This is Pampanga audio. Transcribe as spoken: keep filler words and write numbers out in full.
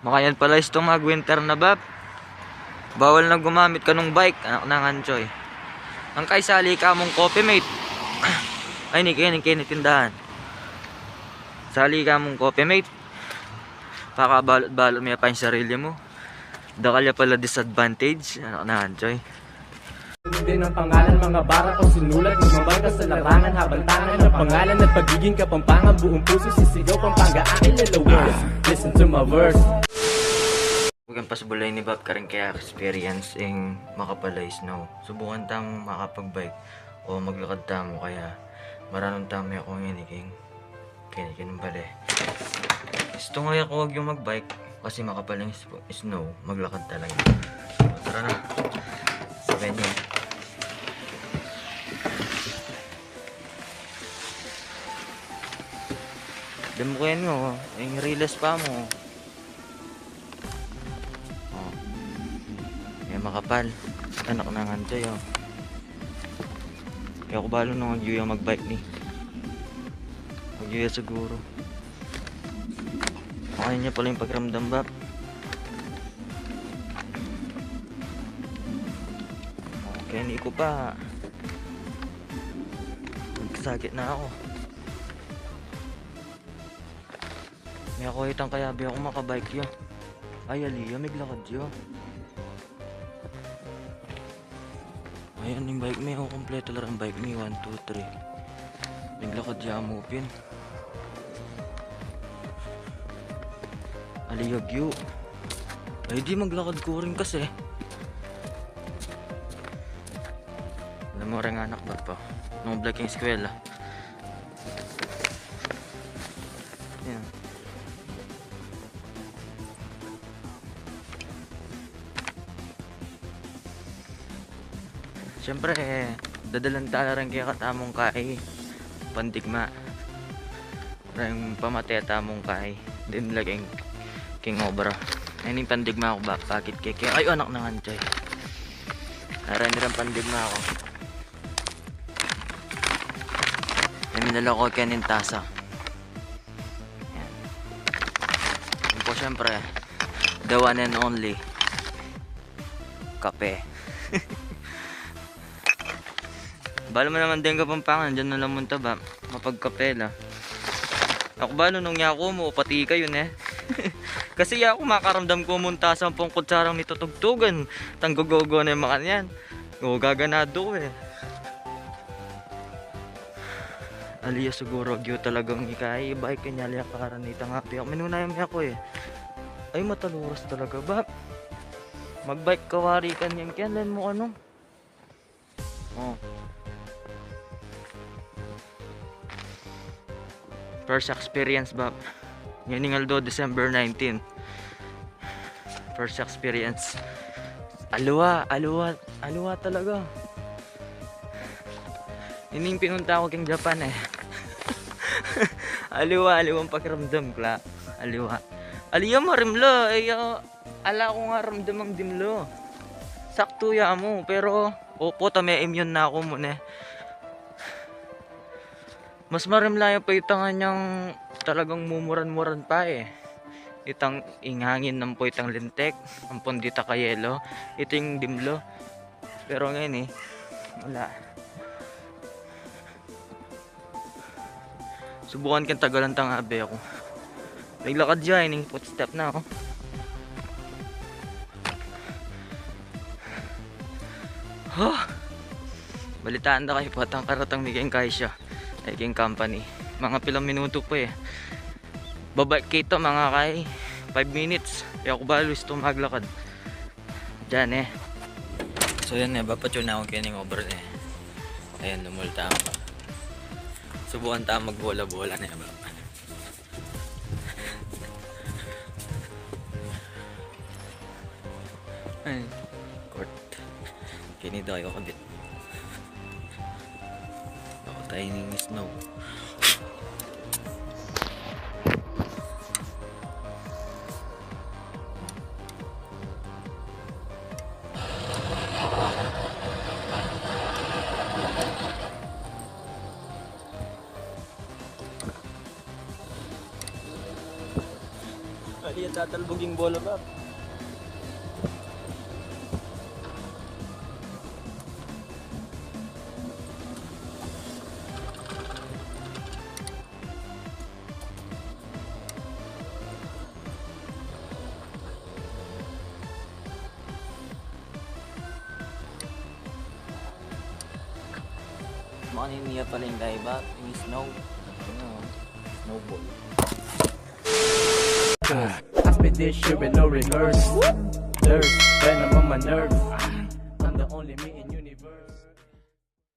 Makanyan pala istu mag-winter na, Bap. Bawal na gumamit kanung bike, anak nang Anchoy. Nang kay sali ka mung Coffee Mate. Ay, ni keni, keni tindahan. Sali ka mung Coffee Mate. Pakabalot-balot me pa ing sarili mu. Dakal ya pala disadvantage, anak nang Anchoy. Din ang pangalan, mga barang ko sinulat, magmamahal ka sa larangan, habang tangan ng pangalan at pagiging Kapampangan, buong puso sisigaw, Pampanga aking lalawigan. Listen to my verse. Bukang pasbulay ni Bap karing kaya experience ing makapal a snow. Subukan tamung makapag-bike o maglakad tamu kaya maranun tamu ya kung ini king Kaya, ganun pala eh. Gusto nga ako wag yung mag-bike kasi makapal yung sp-, snow, maglakad talaga. Tara na. Sabay niya. Damo ko yan mo, yung riles pa mo. Oh. Yan, makapal. Anak na nga tayo. Kaya ku balu nung agyu yang mag-bike ni. Agyu ya siguro. Okay niya pala yung pakiramdam, Bap. Okay, ni ku pa. Nagsakit na ako. May ako itang kayabe ako makabike ya. Ay, ali ya, miglakad ya. Ayan, yung bike mi, oh, kompleto la rin bike mi, one, two, three. Miglakad ya mu pin. Ali ya gyu. Ay, di maglakad ku rin kasi. Alam mo rin anak ba pa? Nung black yung eskwela. Yan. Siyempre, dadalan tala rin kaya katamung kai. Pandigma. Rin pamate tamung kai. Din laging king obra. Ay, ning pandigma ako ba? Pakit keke. Ay, anak na nga, Chay. Aray, nilang pandigma ako. Ay, minala ko kaya ning tasa. Yan. Yun po, siyempre, the one and only. Kape. Bala mo naman din Kapampangan, dyan na lang munta ba? Mapagkape la. Aku balu nung yaku mu, pati kayu ne. Kasi yaku makaramdam ku munta sampung kutsarang mitutugtugan. Tanggugogo na yung makanyan. O, gaganado ku eh. Ali ya siguro agyu talagang ikai, bike kanya ali ya karan itang api. Minuna yung aku eh. Ay, mataluras talaga, Bap. Mag-bike ka wari kanyan, kaya len mu ano? Oh. First experience, Bap. Ngeni ngan aldo, December nineteen. First experience. Aliwa, aliwa, aliwa talaga. Ining pinunta ku king Japan eh. Aliwa, aliwang pakiramdam, kla. Aliwa. Ali ya marimla, eh, ya. Ala ku nga ramdamang dimlo. Saktu ya mu, pero, opo, tame immune na ku mu ne. Mas marimla ya pa itang anyang talagang mumuran-muran pa eh. Itang ing hangin, ampo itang lintek, ampon dita kayelo, iting dimlo. Pero ngeni, wala. Subukan keng tagalan tang abe ku. Miglakad ya, ining footstep na, oh. Huh! Balitaan da kayu potang karatang mi keng kaisya. Ay, keng company. Mga pilang minutu pa eh. Babalik kita, mga kai, five minutes. Kaya ku balu istu maglakad. Diyan eh. So, yan eh, bapa, tune na ku keni king obra eh. Ayan, lumulta pa. Subukan ta magbola-bola ne, bapa. Ay, court. Keni da kayu kabit. Ako tayo ning snow. Aliya Tatalbog ing bola, Bap. Makanini ya pala ing kaibat, ing snow. Ano, snowball. I spit this shit with no rehearse. There's venom on my nerves. I'm the only me